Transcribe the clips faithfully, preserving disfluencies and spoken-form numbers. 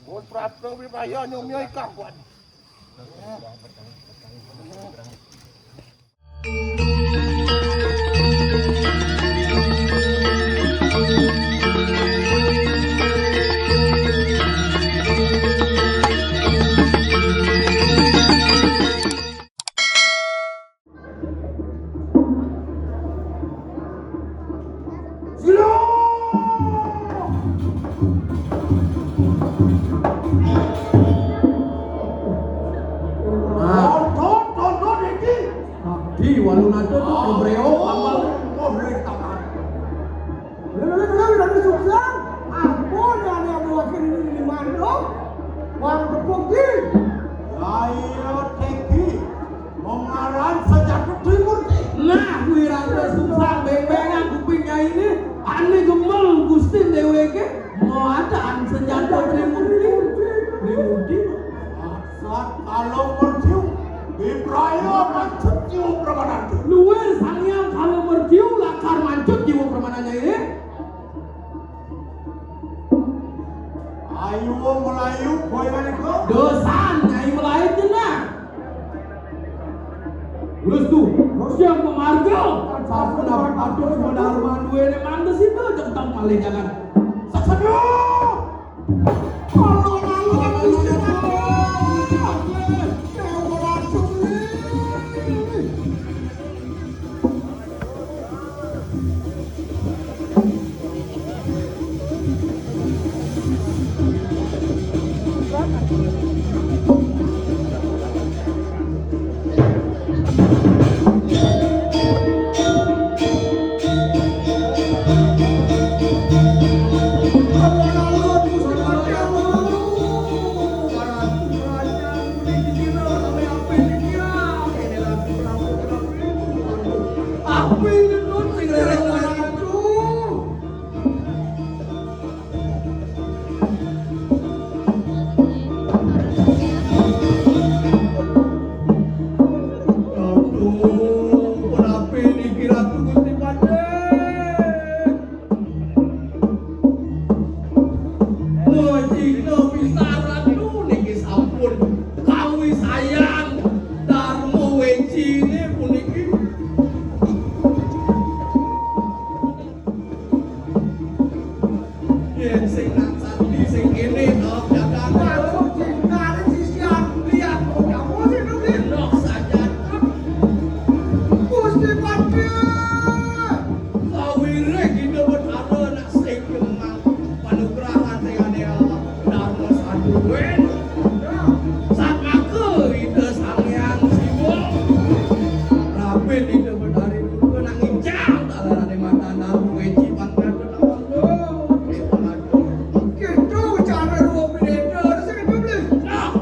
Mun prapta wibawa nyumya ikah kuat. Sila! Nah. Tonton, tonton iki. Di walunata tu kebreo tambah. Oh, rintangan. Lha, lha, lha, lha, sukses. Ampun, ane anu akhir ini di mana? Wang tepuk di. Ayo, Teki. Wong aran Senjata Trimurti. Nah, kuwi rada susah beng-bengan kuping nyainé. Ané gembel Gusti dheweke. Mau adaan Senjata Trimurti. Trimurti. Saksat Kala Mertiu. Bipraya mancut jiwa pramanantu. Luwih Sang Hyang Kala Mertiu lakar mancut jiwa pramanannya ini. Ayo melayu kowe menika. Dosan Nyai melait jenah. Terus tu, terus yang pemarga. Sampun apa patut semua darman duwe ne mangga situ, cek tong malih jangan. Saksana! Aduh, penapi niki Ratu Gusti Patih? Wajina pisan Ratu niki sampun kawisayan Darma Wecine puniki. Yen sing nang sandi sing kene, no, jagat. Maksud sing kare sisian liat, kamu sing nunggu. Nok saja. Gusti Patih. Kawire kita betara nak sing kemang. Panugrahan sing ane Allah. Darma saduwen. Satmaka Ida Sang Hyang Siwa. Rapin Ida Betari Durga nang ical talarane matan Darma Weci pangkat. Gitu cara dua pineda, terus yang itu beli. Nah,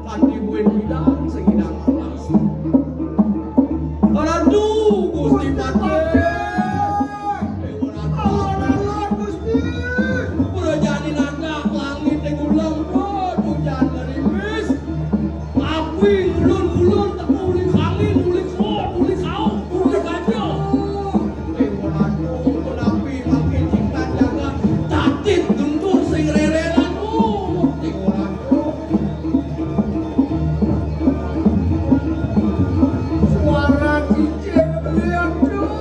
kan dibuin bidang, segidang alas. Ratu Gusti Patih. Dewa Ratu. Alon-alon, Gusti. Prajanin anak langit yang ulang, hujan gerimis. Api ngulun-ngulun teka uli kangin, uli kuat, uli kauk, uli kaja. Ing ora tuh, menapi mangkin ciptan jagat, tatit guntur sing rerenan. Oh, ing ora tuh. Suara cicing belian tuh.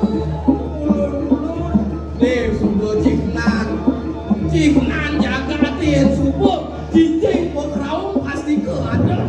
Ulun-ulun. Nih, sudah ciknan. Ciknan jagat yen subuh. Cicing pokraung pasti ke ada.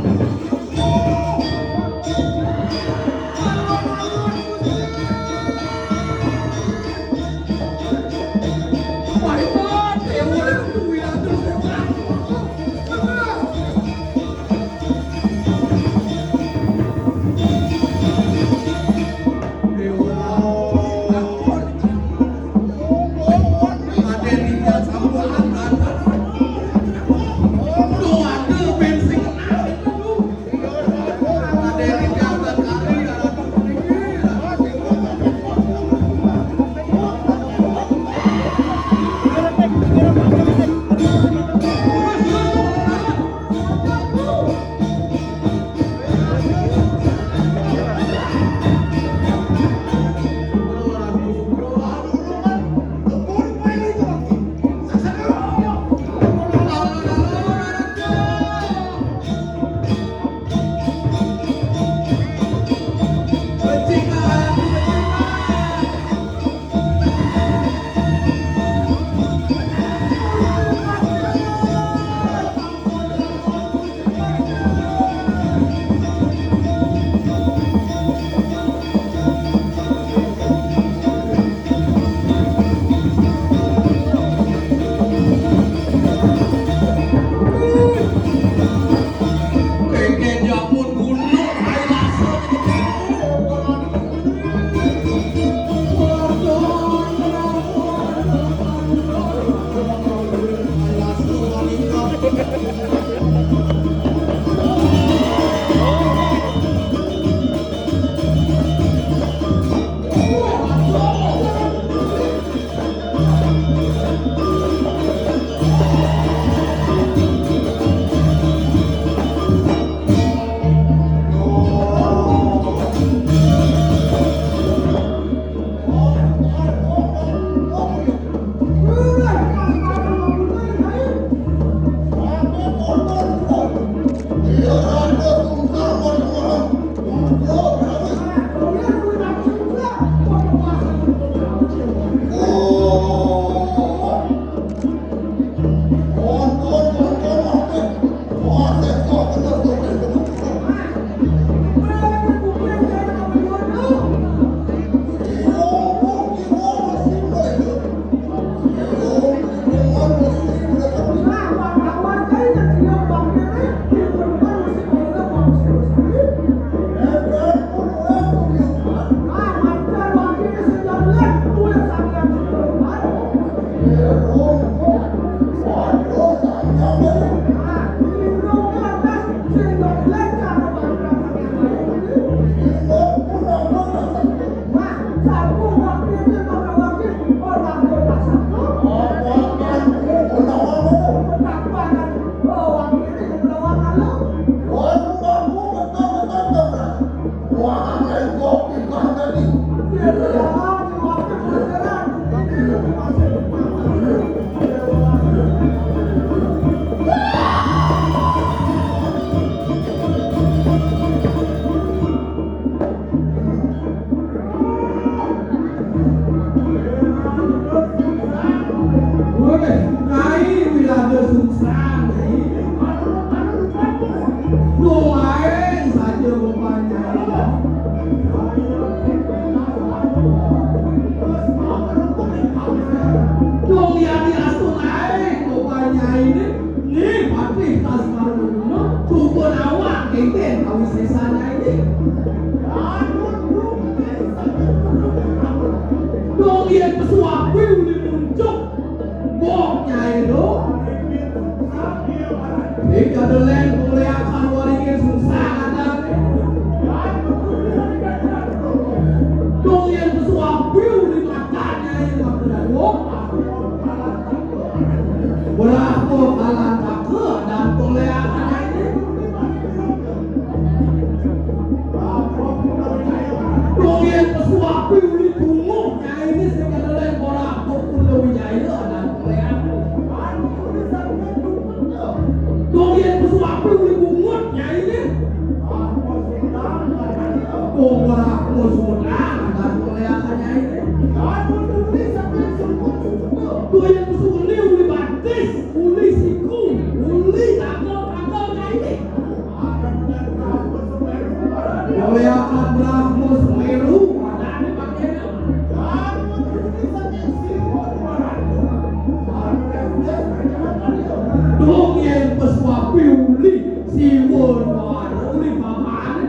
Suapi uli munjuk. Bok nyai to. Ika deleng kuliakan waringin sungsang adan. Dong yen suapi uli makan nyai makan. Bok. Berapa kalan tak ke dan kuliakan nyai. Dong yen pesuapi uli bunguh nyai ini sing kadelen ora apa pun Wijaya dan Korea. Dong yen pesuapi uli bungut nyai ini. Dong ora apa sudah dan Korea nyai ini. Dong yen pesuapi uli batis, uli siku, uli tanggal-tanggal nyai ini. Muliakan Brahma Semeru. Dong yen pesuapi uli siwa nuara uli pamane.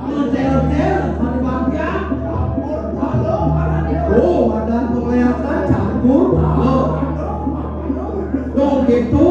Ngetel-tel, pada bangkian. Oh, ada penglihatan campur. Oh. Dong gitu.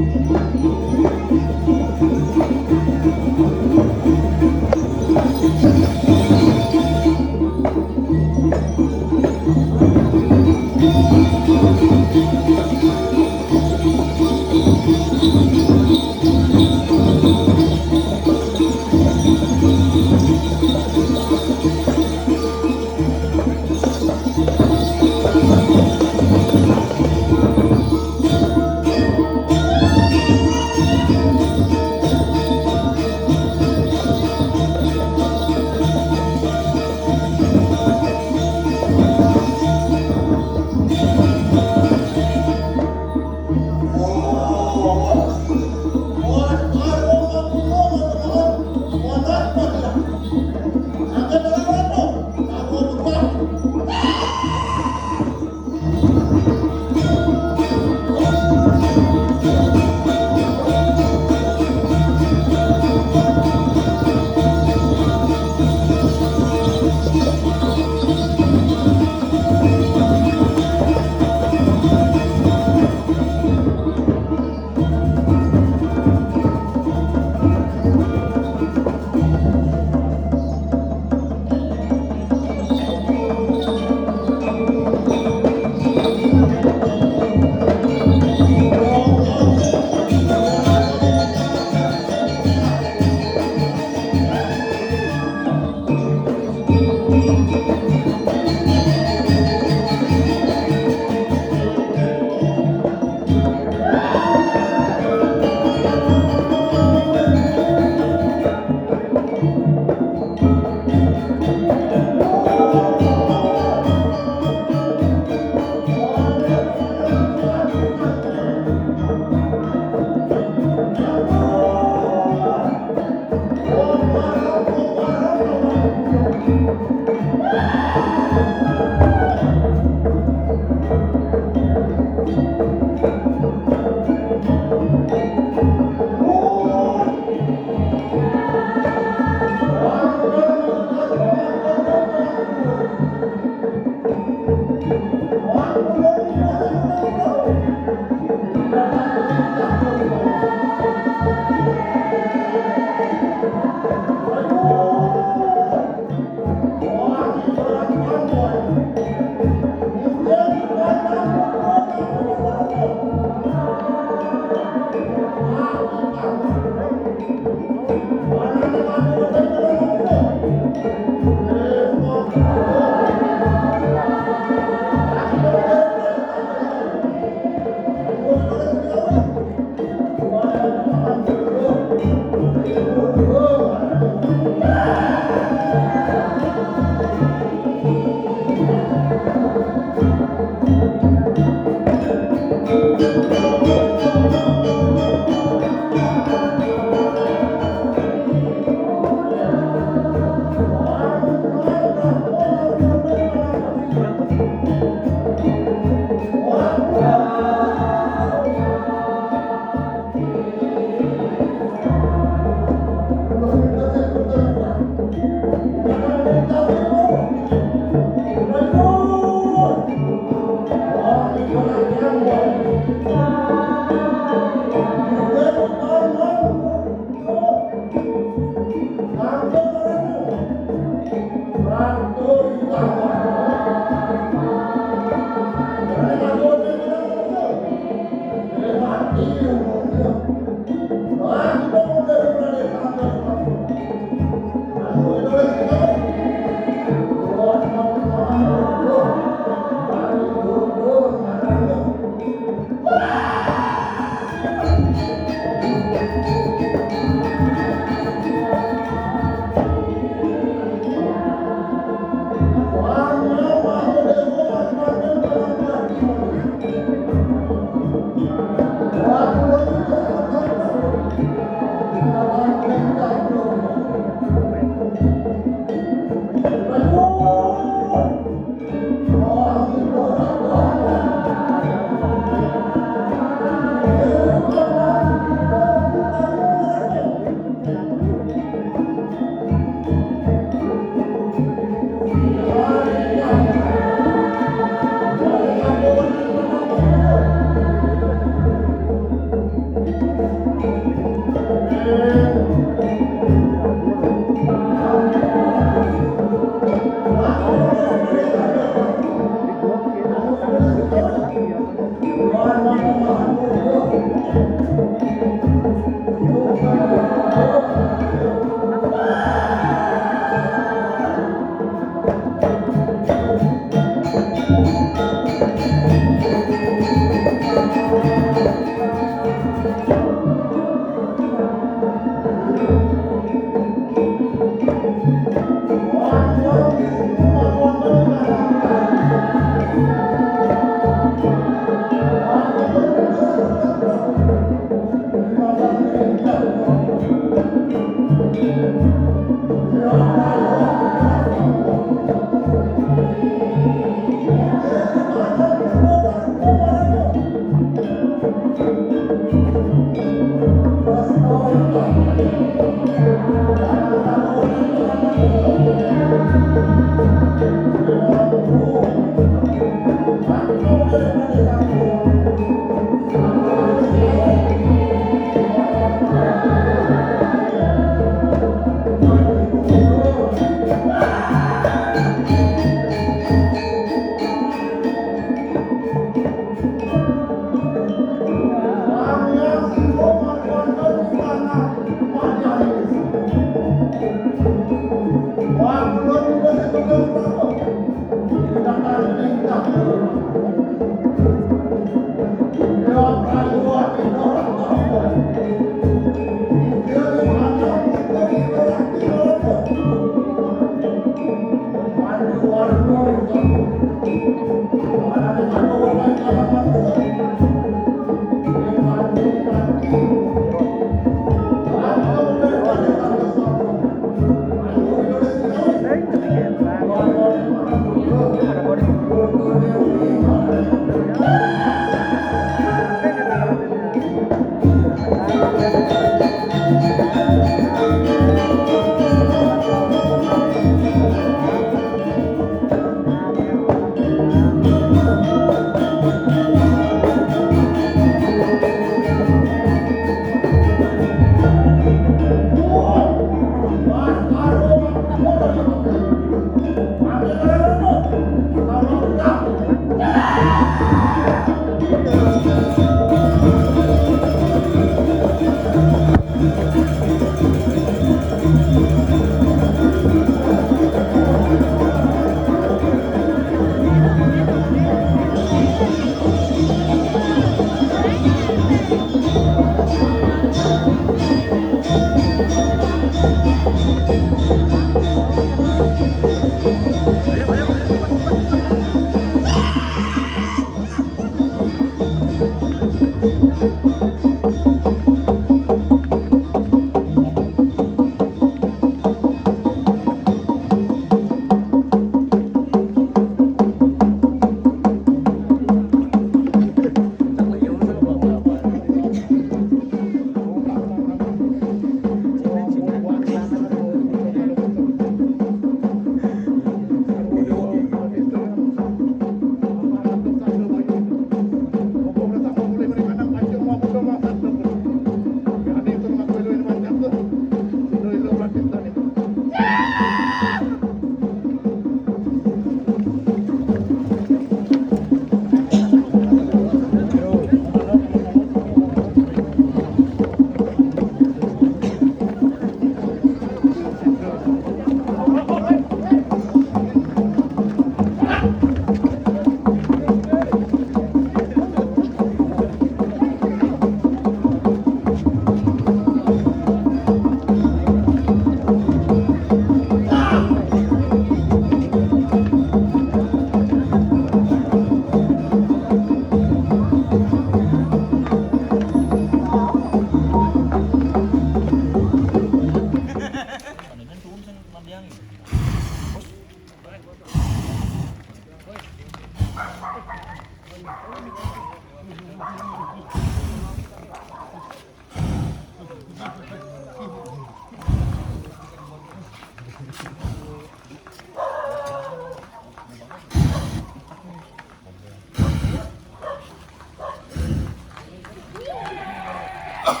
Nuwun.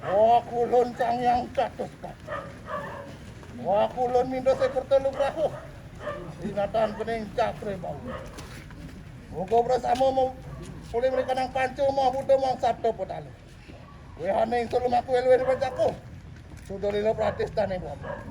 Wah, kulun Sang Hyang Dados Pati. Wah, kulun minda sekerta lugraha. Sinatan bening cakre bau. Muga prasama mo-, polih mrikanang panca maha buta muang sabda petala. Wehane ingsun lumaku eluwih dipacako. Suda lila pratistane Bapa.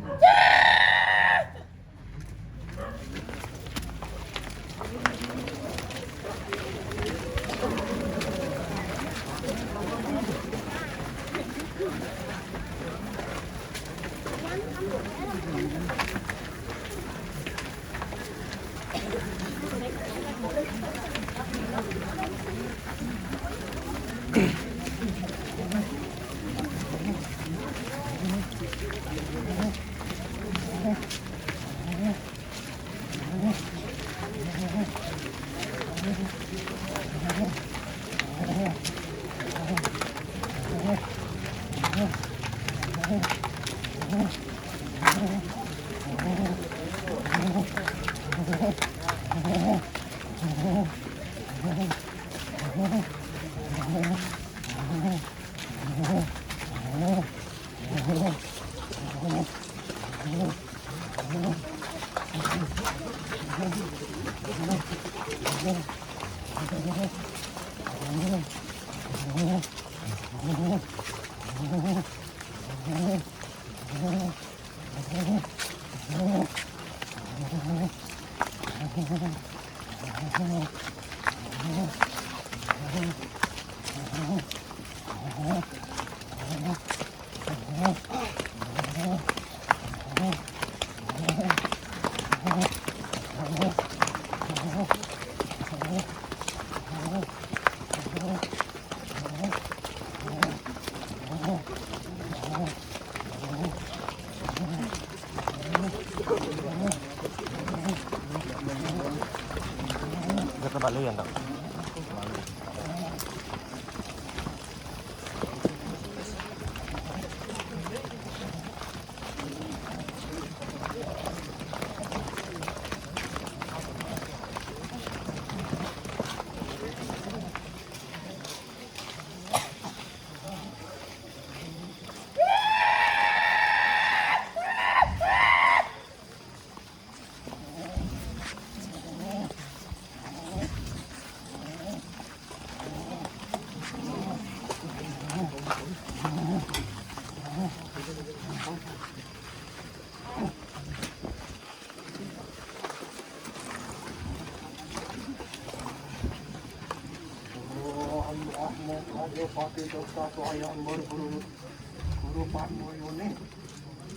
Guru Patmoyone,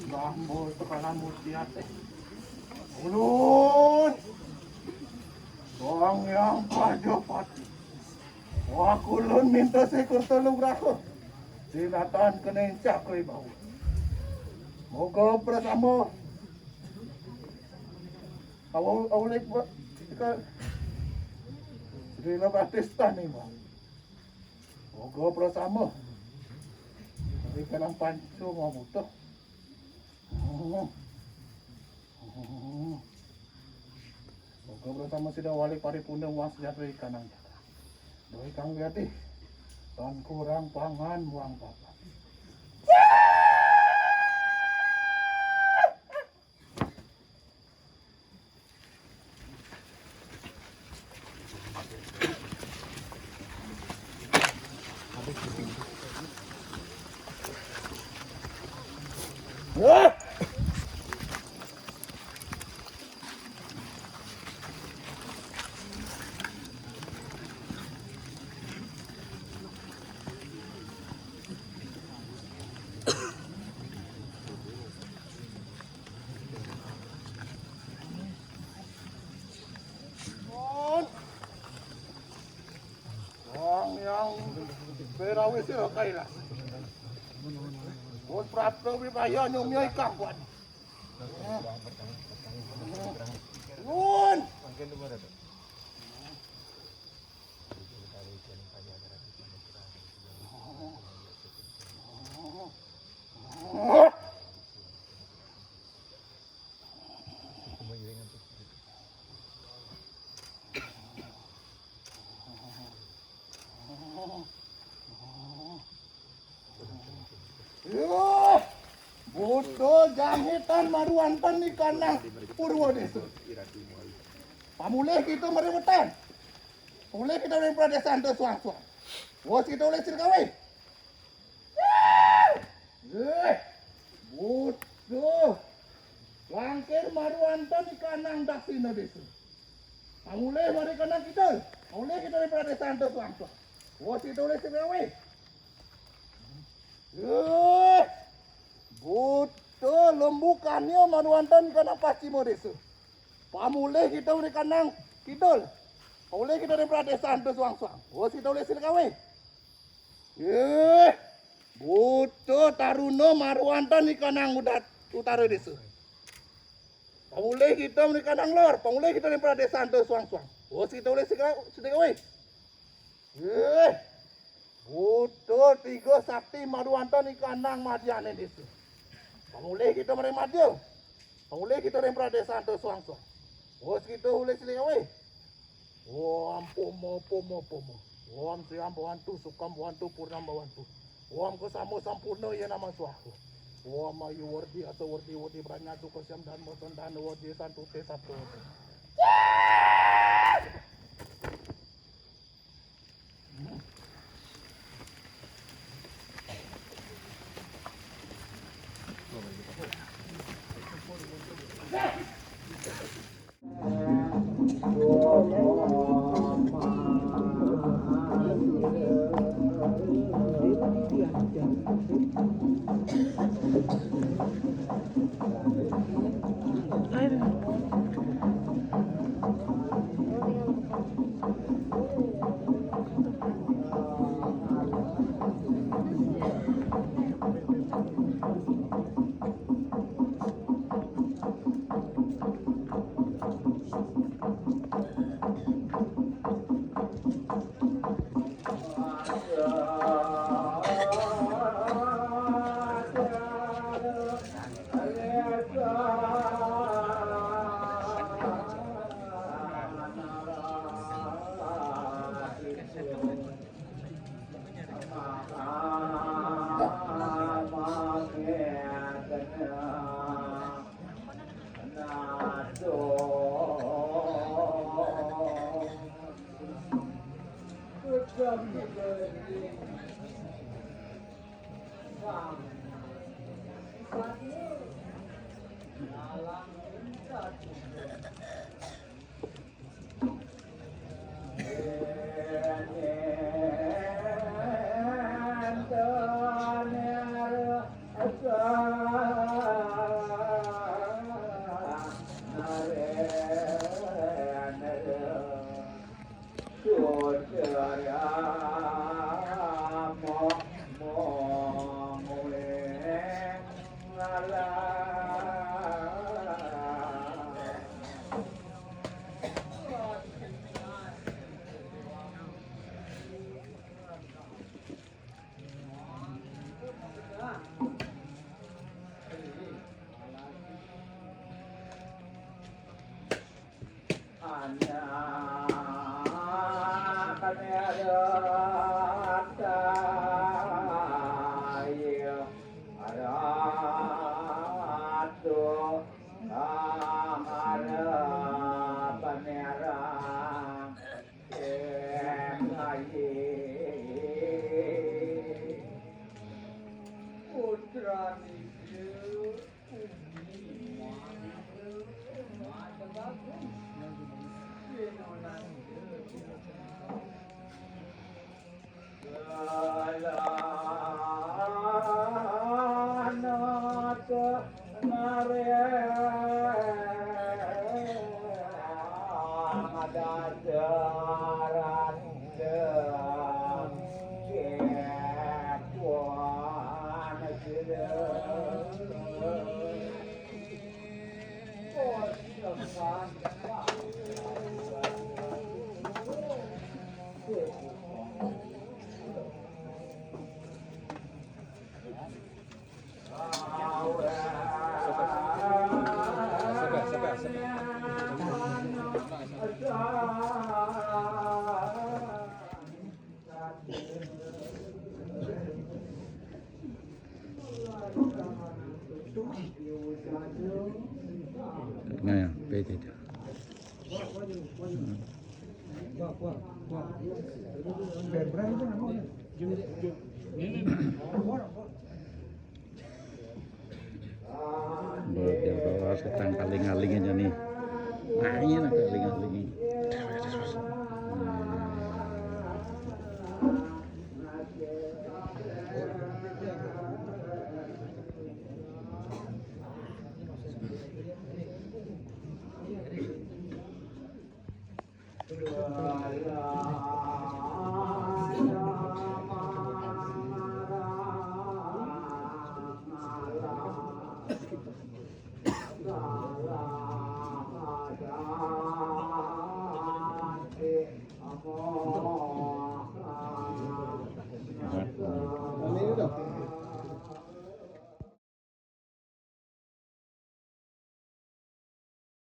Mbah Mul Tekana Mustiate. Ulun, Sang Hyang Prajapati. Wah, kulun minta sekerta lugraha. Sinatan kening cakri bau. Moga prasama. Awul, awulik, Pak. Sri Lokatis tani, Pak. Moga prasama. Tapi kanang pancu mau butuh. Moga prasama sida wali paripurna muang sejahtera ikanang jagat. Doh ikang wiati, tan kurang pangan muang papan. Sang Hyang Wirawisira Kailas. Pun prapta wibaya nyumya ikang kuat. Nuwun. Maruanten ri kanang purwa desa. Pamulih kita mari wetan. Pamulih kita mari pradésan ta suang-suang. Wus kita ulih sira kawih. Eh, butuh. Langkir maruanten ri kanang daksina desa. Pamulih mari kanang kidul. Pamulih kita mari pradésan ta suang-suang. Wus kita ulih sira kawih. Eh, buta lembu kania maruanten kanang pascima desa. Pamulih kita mari kanang kidul. Pamulih kita mari pradésan ta suang-suang. Wus kita ulih sira kawih. Eh, buta taruna maruanten ri kanang udat utara desa. Pamulih kita mari kanang lor. Pamulih kita mari pradésan ta suang-suang. Wus kita ulih sira, sira kawih. Eh, buta tiga sakti maruanten ri kanang madyaning desa. Pamulih kita mari madya. Pamulih kita mari pradésan ta suang-suang. Wus kita ulih sira kawih. Om poma poma poma. Om sriyam bhavantu, sukham bhavantu, purnam bhavantu. Om ksama sampurna ya namah swaha. Om ayu wardhi, aso wardhi, wardhi prajna, sukha syam dhanma sandhana wardhi, santu te sattu. Gitu. Mbok ya bawa sedang kaling-kaling aja nih. Main kaling-kaling.